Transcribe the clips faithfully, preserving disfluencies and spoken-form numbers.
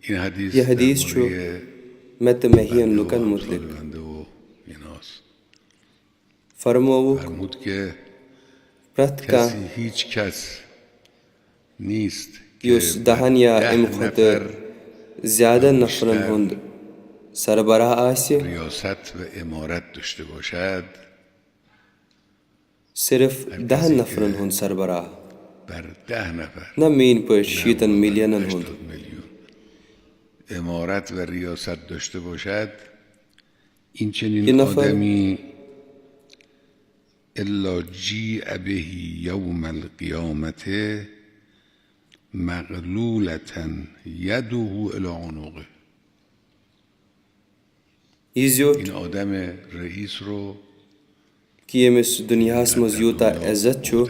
N حدیث یہِ حدیث در چھُ مورد مےٚ تہٕ مےٚ ہِوٮ۪ن لُکن متعلق۔ فرمووُکھ، پرٛٮ۪تھ کانٛہہ یُس دَہَن یا اَمہِ کھۄتہٕ زیادٕ نفرن ہُنٛد سربراہ آسہِ، ریاست و امارت داشته باشد، صرف دَہَن نفرن ہُنٛد سربراہ، نہ میٛٲنۍ پٲٹھۍ شیٖتن ملینن ہُنٛد۔ امارت و ریاست داشته باشد، این چنین آدمی الا جیء به یوم القیامة مغلولة یده الی عنقه۔ یہِ زیوٗٹھ این آدم رئیس رو کہِ ییٚمِس دُنیاہَس منٛز یوٗتاہ عزت چھُ،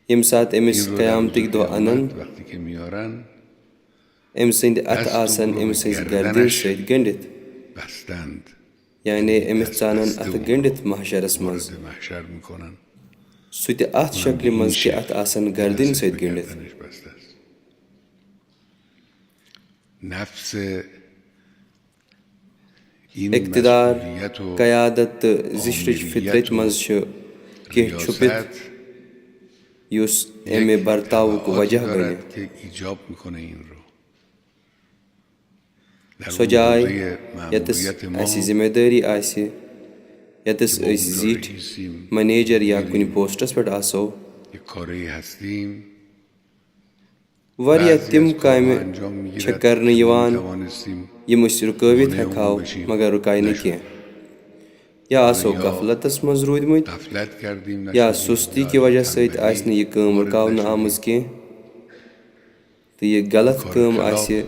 ییٚمہِ ساتہٕ أمِس قیامتٕکۍ دۄہ اَنَن، أمۍ سٕنٛدِ اَتھٕ آسَن أمۍ سٕنٛزِ گردِنۍ سۭتۍ گٔنٛڈِتھ، یعنی أمِس ژانَن اَتھٕ گٔنٛڈِتھ محشرَس منٛز۔ سُہ تہِ اَتھ شکلہِ منٛز کہِ اَتھٕ آسَن گردِنۍ سۭتۍ گٔنٛڈِتھ۔ اقتدار، قیادت تہٕ زِشرٕچ فطرت منٛز چھُ کینٛہہ چھُپِتھ، یُس اَمہِ برتاوُک وجہ بنہِ۔ سۄ جاے ییٚتٮ۪س اَسہِ ذمہ دٲری آسہِ، ییٚتٮ۪س أسۍ زیٖٹھۍ منیجر یا کُنہِ پوسٹس پٮ۪ٹھ آسو، واریاہ تِم کامہِ چھےٚ کرنہٕ یِوان، یِم أسۍ رُکٲوِتھ ہٮ۪کہٕ ہاو، مگر رُکاے نہٕ کینٛہہ۔ یا آسو غفلتس منٛز روٗدمٕتۍ، یا سُستی کہِ وجہ سۭتۍ آسہِ نہٕ یہِ کٲم رُکاونہٕ آمٕژ کینٛہہ، تہٕ یہِ غلط کٲم آسہِ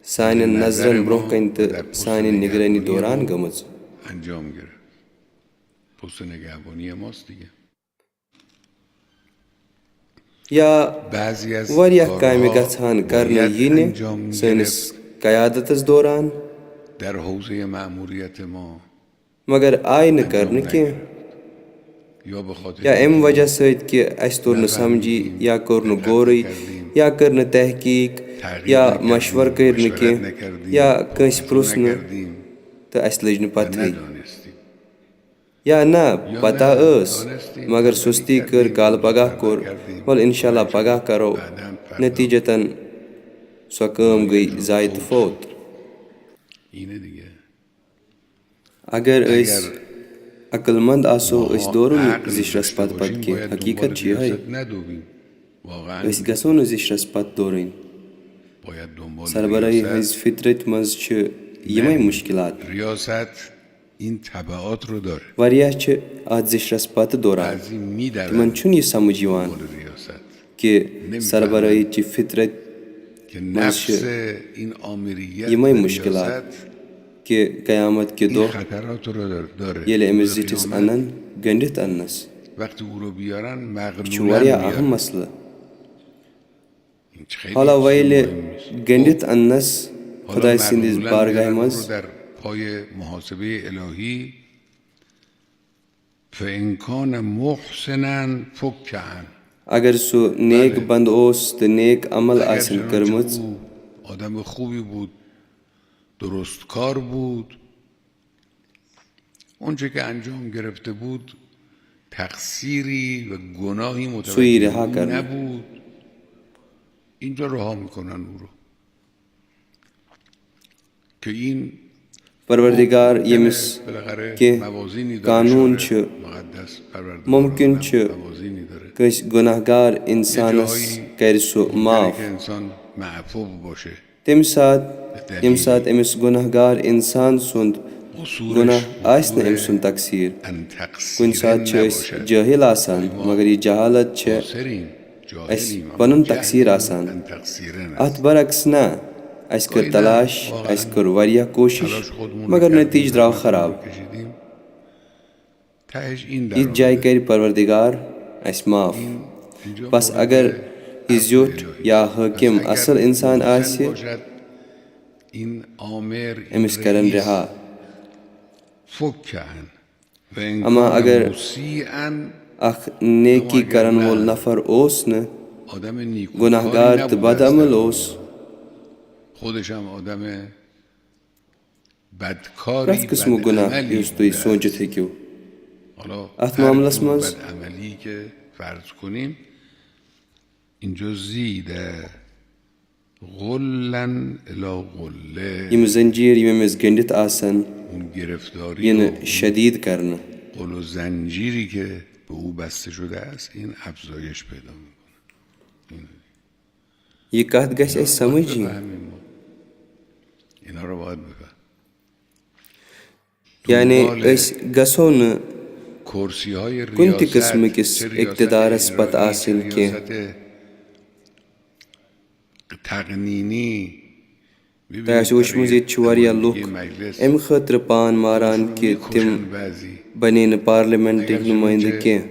سانٮ۪ن نظرن برٛونٛہہ کنہِ تہٕ سانہِ نگرٲنی دوران گٔمٕژ۔ یا واریاہ کامہِ گژھان کرنہٕ یِنہِ سٲنِس قیادتس دوران، مگر آیہِ نہٕ کرنہٕ کینٛہہ، یا اَمہِ وجہ سۭتۍ کہِ اَسہِ توٚر نہٕ سمجھی، یا کوٚر نہٕ غورٕے، یا کٔر نہٕ تحقیق، یا مشورٕ کٔرۍ نہٕ کینٛہہ، یا کٲنٛسہِ پرُژھ نہٕ، تہٕ اَسہِ لٔج نہٕ پتہٕے۔ یا نہ، پتہ ٲس، مگر سُستی کٔر، کالہٕ پگاہ کوٚر، وَلہٕ اِنشاء اللہ پگاہ کرو۔ نتیٖجتاً سۄ کٲم گٔے ضایع تہٕ فوت۔ اگر أسۍ عقل مند آسو، أسۍ دورو نہٕ زِشرس پتہٕ پتہٕ کینٛہہ۔ حقیٖقت چھِ یِہوٚے۔ أسۍ گژھو نہٕ زِشرس پتہٕ دورٕنۍ۔ سربرٲہی ہٕنٛز فطرت منٛز چھِ یِمے مشکلات۔ واریاہ چھِ اتھ زِشرس پتہٕ دوران۔ تِمن چھُنہٕ یہِ سمجھ یِوان کہِ سربرٲہی چہِ فطرت منٛز چھِ یِمے مشکلات کہِ قیامت کہِ دۄہ ییٚلہِ أمِس زِٹھِس انن گٔنڈِتھ اننس۔ یہِ چھُ واریاہ اہم مسلہٕ۔ حالا ویلہِ گٔنڈِتھ اننس خداے سٕنٛدِس بارگاہہِ منٛز۔ فإن كان محسنا فك عنه۔ اگر سُہ نیک بند اوس تہٕ نیک عمل آسن کٔرمٕژ، آدم خوبی بود، درستکار بود، اونچه که انجام گرفته بود تقصیری و گناهی متوجه نبود، اینجا رها می‌کنن او رو. که این پروردگار ییٚمِس کینٛہہ قانوٗن چھِ، مُمکِن چھُ کٲنٛسہِ گۄناہ گار اِنسانَس کرِ سُہ معاف۔ تَمہِ ساتہٕ، ییٚمہِ ساتہٕ أمِس گۄناہ گار اِنسان سُنٛد گۄناہ آسہِ نہٕ أمۍ سُنٛد تقصیٖر۔ کُنہِ ساتہٕ چھِ أسۍ جٲہِل آسان، مگر یہِ جہالت چھےٚ اَسہِ پَنُن تقصیٖر آسان۔ اَتھ برعکس نہ، اَسہِ کٔر تلاش، اَسہِ کٔر واریاہ کوٗشِش، مگر نتیٖجہٕ درٛاو خراب۔ یِتھ جایہِ کرِ پروردگار اَسہِ معاف۔ بس اگر یہِ زیُٹھ یا حٲکِم اصل اِنسان آسہِ، أمِس کرن رِہا۔ اما اگر اکھ نیکی کرن وول نفر اوس نہٕ، آدم نیکوکاری گناہگار تہٕ نبوده بد عمل اصلاً. اوس. خودش هم آدم بدکاری، پرٛٮ۪تھ قٕسمُک گۄناہ بدعملی یُس تُہۍ بوده سوٗنٛچِتھ است. ہیٚکِو. حالا اَتھ هر معاملَس جور منٛز بدعملی که فرض کنیم، اینجا زیده غلن الی غله. یِم زنجیٖر یِم أمِس گٔنٛڈِتھ آسن، اون گرفتاری یِنہٕ و اون شدیٖد کرنہٕ. قل و زنجیری که به او بسته شده است، این افزایش پیدا می‌کنه. این یہِ کتھ گژھِ اَسہِ سمجھ یِنۍ. بفهمیم ما. اینا رو باید بفهمیم. یعنی دنبال أسۍ گژھو نہٕ کرسی‌های کُنہِ تہِ ریاست، قٕسمٕکِس چه ریاست اقتدارس پتہٕ الهی، آسٕنۍ چه کینٛہہ. ریاست تقنینی. تۄہہِ آسہِ وٕچھمُت، ییٚتہِ چھِ واریاہ لُکھ اَمہِ خٲطرٕ پان ماران کہِ تِم بَنے نہٕ پارلِمٮ۪نٹٕکۍ نُمٲیِنٛدٕ کینٛہہ.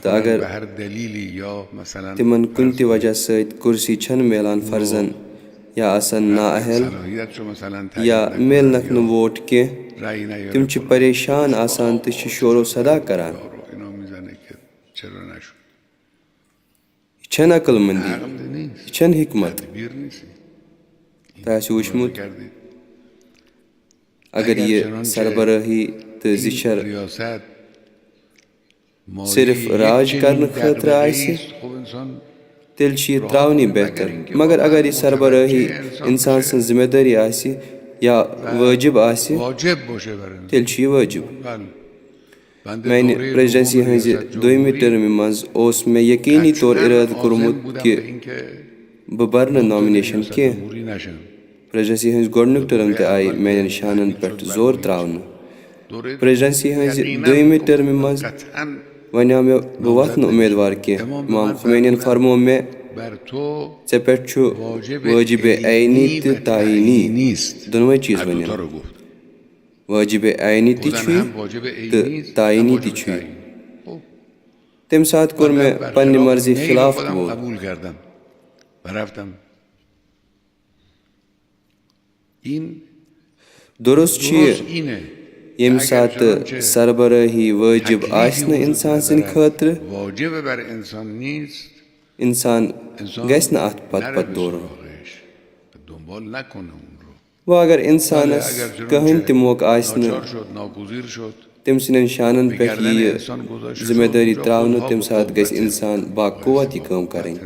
تہٕ اگر تِمَن کُنہِ تہِ وجہ سۭتۍ کُرسی چھَنہٕ میلان فرضاً یا آسَن نااہل یا میلنَکھ نہٕ ووٹ کینٛہہ، تِم چھِ پریشان آسان تہٕ چھِ شور و صدا کران. یہِ چھَنہٕ عقل مندی، یہِ چھَنہٕ حکمت۔ تۄہہِ آسہِ وٕچھمُت، اگر یہِ سربرٲہی تہٕ زِچھر صرف راج کرنہٕ خٲطرٕ آسہِ، تیٚلہِ چھُ یہِ ترٛاونٕے بہتر۔ مگر اگر یہِ سربرٲہی انسان سٕنٛز ذمہ دٲری آسہِ یا وٲجب آسہِ، تیٚلہِ چھُ یہِ وٲجب۔ میانہِ پریزیڈنسی ہٕنٛزِ دوٚیمہِ ٹرمہِ منٛز اوس مےٚ یقینی طور ارادٕ کوٚرمُت کہِ بہٕ برٕ نہٕ نامنیشن کینٛہہ۔ پریزیڈنسی ہٕنٛز گۄڈٕنیُک ٹرم تہِ آیہِ میانٮ۪ن شانن پٮ۪ٹھ زور تراونہٕ۔ پریزیڈنسی ہٕنٛزِ دوٚیمہِ ٹرمہِ منٛز ونیو مےٚ، بہٕ وتھٕ نہٕ امیدوار کینٛہہ۔ امام خمینین فرموو مےٚ، ژےٚ پٮ۪ٹھ چھُ وٲجِبِ عینی تہٕ تعینی، دۄنوَے چیٖز ؤنِم۔ وٲجِبِ عینی تہِ چھُے تہٕ تعینی تہِ چھُے۔ تَمہِ ساتہٕ کوٚر مےٚ پننہِ مرضی خلاف قبول۔ درست چھُ یہِ، ییٚمہِ ساتہٕ سربرٲہی وٲجِب آسہِ نہٕ انسان سٕنٛدِ خٲطرٕ، انسان گژھِ نہٕ اتھ پتہٕ پتہٕ دورُن۔ وۄنۍ اگر انسانس کٕہٕنۍ تہِ موقعہٕ آسہِ نہٕ تٔمۍ سٕنٛدٮ۪ن شانن پٮ۪ٹھ ییہِ ذمہ دٲری ترٛاونہٕ، تَمہِ ساتہٕ گژھِ انسان باقوت یہِ کٲم کرٕنۍ۔